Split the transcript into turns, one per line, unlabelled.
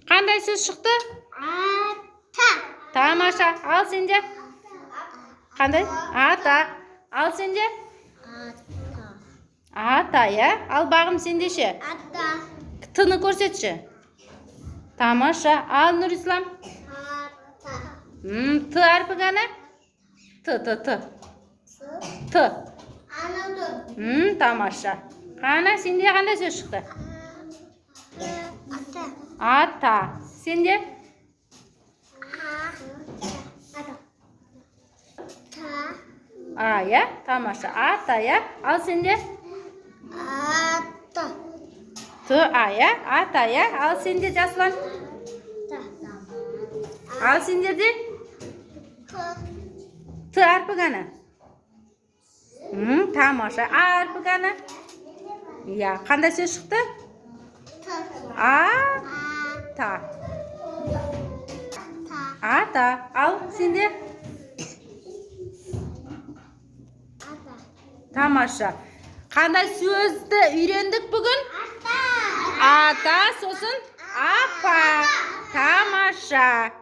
Қандай сөз шықты?
Ата.
Тамаша. Ал сенде? Қандай? Ата. Ал сенде?
Ата.
Ата, иә? Ал Бағым, сенде ше?
Ата.
Т-ны көрсетші. Тамаша. Ал Нұрислам?
Ата.
Т әрпі қане? Т, Т, Т. Т.
Анауды.
Тамаша. Қане, сенде қандай сөз шықты?
Ата.
Ата. Сенде?
Ата. Та.
А, иә? Тамаша. Ата, иә? Ал сенде?
Ата.
Т, А, иә? Ата, иә? Ал сенде, Жасұлан?
Та.
Ал сендерде?
Т.
Т әрпі қане? Тамаша. А әрпі қане? Иә. Қандай сөз шықты?
Т.
А,
А.
та.
Та.
Ата. Ал сенде?
Ата.
Тамаша. Қандай сөзді үйрендік бүгін?
Ата.
Ата, сосын апа. Тамаша.